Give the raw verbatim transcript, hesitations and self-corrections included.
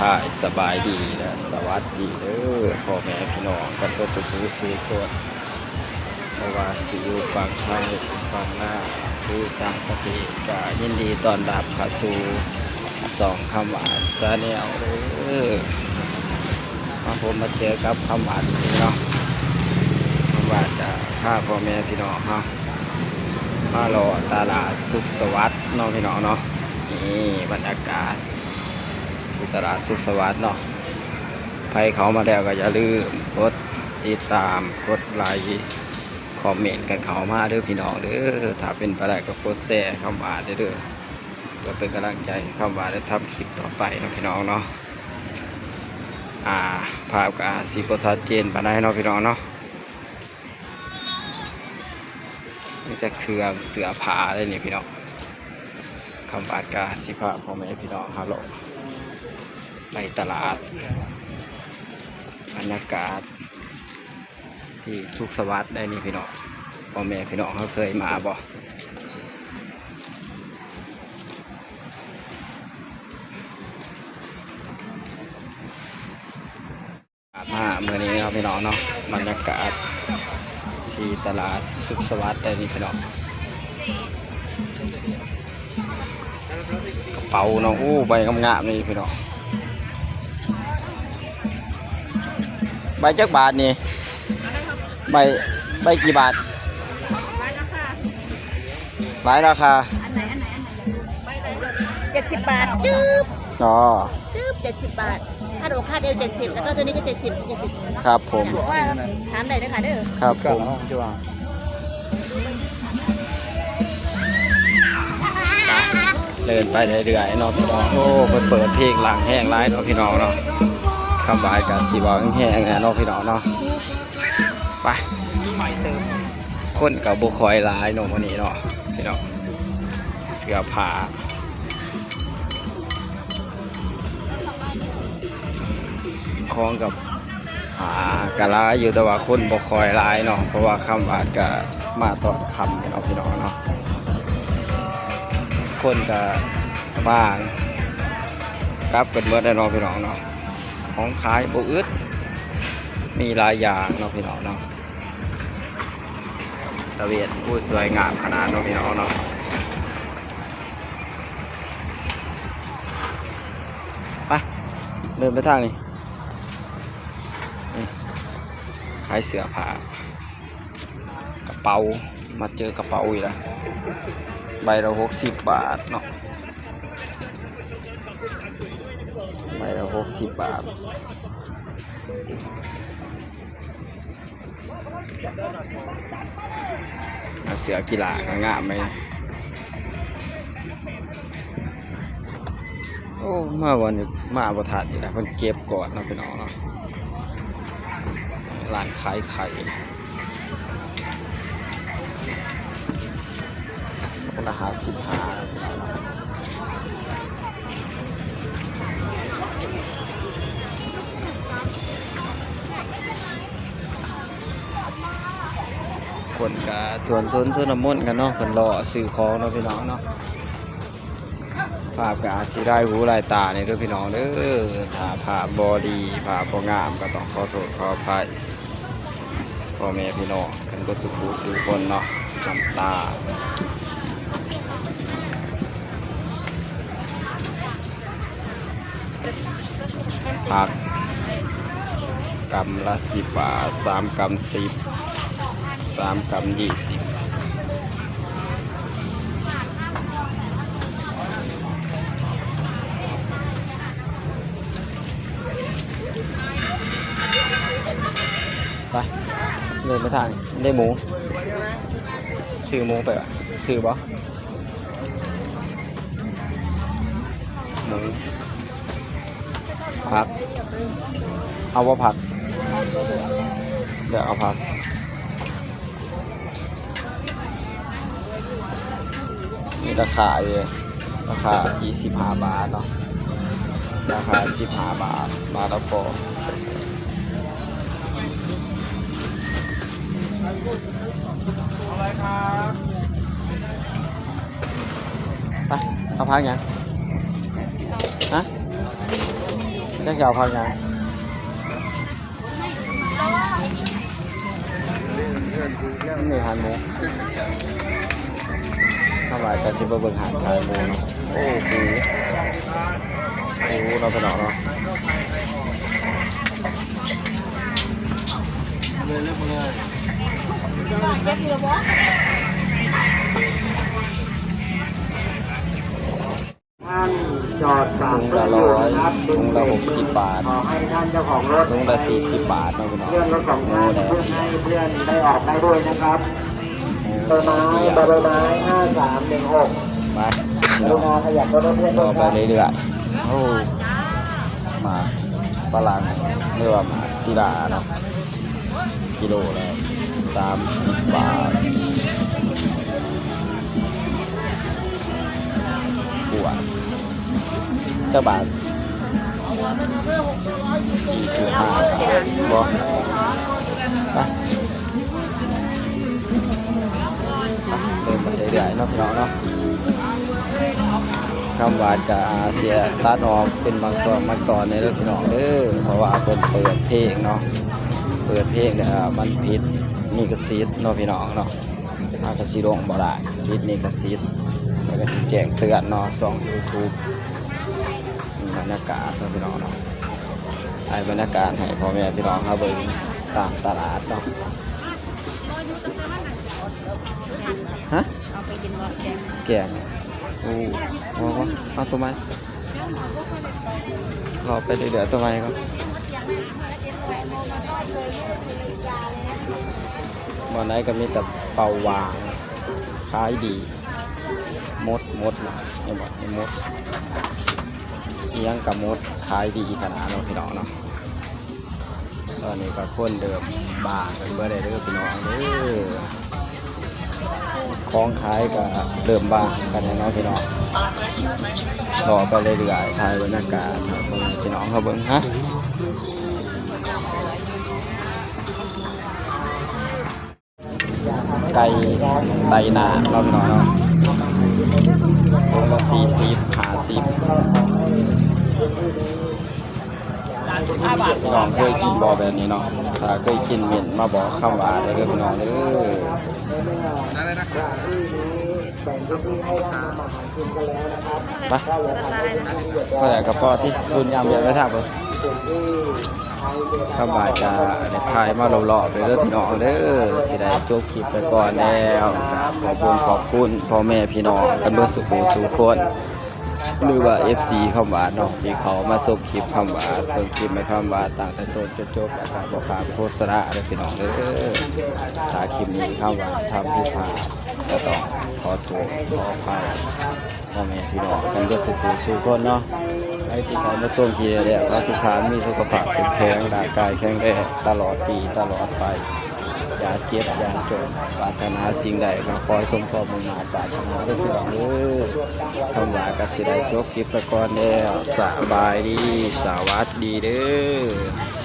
อ้าย สบายดีและสวัสดีเด้อ พ่อแม่พี่น้องกันเบิดสู่ผู้สู่คน บ่ว่าสิอยู่ฝั่งไทย ฝั่งลาว หรือต่างประเทศ ก็ยินดีต้อนรับเข้าสู่ช่องคำหวานแชนแนลเด้อ มาพบมาเจอกับคำหวานอีกเนาะ คำหวานจะพาพ่อแม่พี่น้องเฮามาเลาะตลาดสุขสวัสดิ์เนาะพี่น้องเนาะ นี่บรรยากาศที่ตลาดสุขสวัสดิ์เนาะ ใครเข้ามาแล้วก็อย่าลืมกดติดตาม กดไลค์ คอมเมนต์กันเข้ามาเด้อพี่น้องเด้อ ถ้าเป็นไปได้ก็กดแชร์คำหวานเด้อ เพื่อเป็นกำลังใจให้คำหวานได้ทำคลิปต่อไปเนาะพี่น้องเนาะ อ่า ภาพก็อาจสิบ่ชัดเจนปานใดเนาะพี่น้องเนาะ มีแต่เครื่องเสื้อผ้าเลยนี่พี่น้อง คำหวานก็สิพาพ่อแม่พี่น้องเฮาเลาะไปตลาด บรรยากาศที่สุขสวัสดิ์ได้นี่พี่น้อง พ่อแม่พี่น้องเฮาเคยมาบ่ มามื้อนี้เนาะพี่น้องเนาะ บรรยากาศที่ตลาดสุขสวัสดิ์ได้นี่พี่น้อง กระเป๋าเนาะ โอ้ ใบงามๆนี่พี่น้อง ใบจักบาทนี่ ใบ ใบกี่บาท หลายราคา อันไหน อันไหน อันไหน เจ็ดสิบบาท จึ๊บ อ๋อ จึ๊บ เจ็ดสิบบาท คาดอกคาดเอว เจ็ดสิบ แล้วก็ตัวนี้ก็ เจ็ดสิบ เจ็ดสิบ ครับผม ว่าถามได้เลยค่ะเด้อ ครับผม เดินไปเรื่อยๆเนาะพี่น้อง โอ้ เพิ่นเปิดเพลงหลังแฮงหลายเนาะพี่น้องเนาะ คำหวานก็สิเว้าแฮงๆแหน่เนาะพี่น้องเนาะ ไป คนก็บ่ค่อยหลายเนาะมื้อนี้เนาะพี่น้อง เสื้อผ้า ของกับ อ่า ก็หลายอยู่ แต่ว่าคนบ่ค่อยหลายเนาะ เพราะว่าคำหวานก็มาตอนค่ำเนาะพี่น้องเนาะ คนก็บ้าง กลับกันเบิดแล้วเนาะพี่น้องเนาะ ของขายบ่อึด มีหลายอย่างเนาะพี่น้องเนาะ ตะเวน อู้ สวยงามขนาดเนาะพี่น้องเนาะ ไป เดินไปทางนี้ นี่ ขายเสื้อผ้า กระเป๋า มาเจอกระเป๋าอีกแล้ว ใบละหกสิบบาทเนาะ ใบละหกสิบบาท อ่ะ เสื้อกีฬาก็งามเลย โอ้ มาวันนี้มาบ่ทันอีกแล้ว เพิ่นเก็บก่อนเนาะพี่น้องเนาะ ร้านขายไข่ คนละห้าสิบห้า คนก็สวนสนชลมุนกันเนาะ เพิ่นเลาะซื้อของเนาะพี่น้องเนาะ ภาพก็อาจสิได้หูได้ตานี่เด้อพี่น้องเด้อ ถ้าภาพบ่ดี ภาพบ่งามก็ต้องขอโทษขออภัย พ่อแม่พี่น้องกันเบิดสู่ผู้สู่คนเนาะ น้ำตา ผัก กำละสิบบาท สามกำสิบ สามกำยี่สิบ ไป เดินไปทาง ได้หมู ซื้อหมูไปวะ ซื้อบ่ หมู ผัก เอาบ่ผัก เดี๋ยวเอาผัก มีราคาอยู่ ราคายี่สิบห้าบาทเนาะ ราคาสิบห้าบาท มาแล้วพอ ไป เอาผักหยัง ฮะ จักสิเอาผักหยัง นี่หั่นหมู ทางบ้านก็สิมาเบิ่งหั่นขายหมูเนาะ โอ้ หมู หมูเนาะพี่น้องเนาะ ท่านจอดฝาก ถุงละร้อย เพื่อนอยู่นะครับ ถุงละหกสิบบาท ขอให้ท่านเจ้าของรถ ถุงละสี่สิบ บาทเนาะพี่น้อง เลื่อนรถของท่าน โอ้ แดดเดียว เพื่อให้เพื่อนได้ออกได้ด้วยนะครับ โอ้ ใบไม้ แดดเดียว ใบไม้ ห้าสามหนึ่งหก ไป กรุณาขยับรถให้เพื่อน รอไป ด้วยครับ เรื่อยๆ โอ้ หมากฝรั่ง หรือว่าหมากซีดาเนาะ กิโลละสามสิบบาท บวก เจ้าบาท ยี่สิบห้าบาท บ่ ไป ไป เดินไปเรื่อยๆเนาะพี่น้องเนาะ คำหวานก็อาจสิตัดออกเป็นบางช่วงบางตอนเด้อพี่น้องเด้อ เพราะว่าเพิ่นเปิดเพลงเนาะ เปิดเพลงเนี่ย อ่า มันผิดลิขสิทธิ์เนาะพี่น้องเนาะ เฮาก็สิลงบ่ได้ ผิดลิขสิทธิ์ แล้วก็สิแจ้งเตือนเนาะ ช่องยูทูบ บรรยากาศเนาะพี่น้องเนาะ ถ่ายบรรยากาศให้พ่อแม่พี่น้องเฮาเบิ่งตามตลาดเนาะ ฮะ เอาไปกินบ่แกง แกง โอ้ เอา เอาตัวใหม่ รอไปเรื่อยๆ ตัวใหม่ก่อน บ่อนไหนก็มีแต่เปาหวาง ขายดี หมด หมดนะ เห็นบ่ นี่หมด อิหยังก็หมด ขายดีขนาดเนาะพี่น้องเนาะ ตอนนี้ก็คนเริ่มบางกันเบิดแล้วเด้อพี่น้องเด้อ ของขายก็เริ่มบางกันแล้วเนาะพี่น้อง รอไปเรื่อยๆ ถ่ายบรรยากาศให้พ่อแม่พี่น้องเฮาเบิ่ง ฮะ ไก่ไตนาเนาะพี่น้องเนาะ ถุงละสี่สิบ ห้าสิบ พี่น้องเคยกินบ่แบบนี้เนาะ ถ้าเคยกินเม้นมาบอกคำหวานเด้อพี่น้องเด้อ ไป เท่าไหร่ก็พอที่คุณยามเดียวไปทางเบิ่ง คำหวานก็ได้ถ่ายมาเลาะๆไปเด้อพี่น้องเด้อ สิได้จบคลิปไปก่อนแล้ว ขอบคุณ ขอบคุณพ่อแม่พี่น้องกันเบิดสู่ผู้สู่คน หรือว่า เอฟซี คำหวานเนาะ ที่เขามาชมคลิปคำหวาน เบิ่งคลิปในคำหวานตั้งแต่ต้นจนจบ แล้วก็บ่ขาดโฆษณาเด้อพี่น้องเด้อ ถ้าคลิปนี้คำหวานทำผิดพลาด ก็ต้องขอโทษขออภัย พ่อแม่พี่น้องกันเบิดสู่ผู้สู่คนเนาะ ให้ที่เขามาชมคลิปแล้ว ขอให้ทุกท่านมีสุขภาพเข้มแข็ง ร่างกายแข็งแรง ตลอดปีตลอดไป อย่าเจ็บอย่าจน ปรารถนาสิ่งใดก็ขอให้สมความมุ่งมาดปรารถนาเด้อพี่น้องเด้อ คำหวานก็สิได้จบคลิปไปก่อนแล้ว สบายดี สวัสดีเด้อ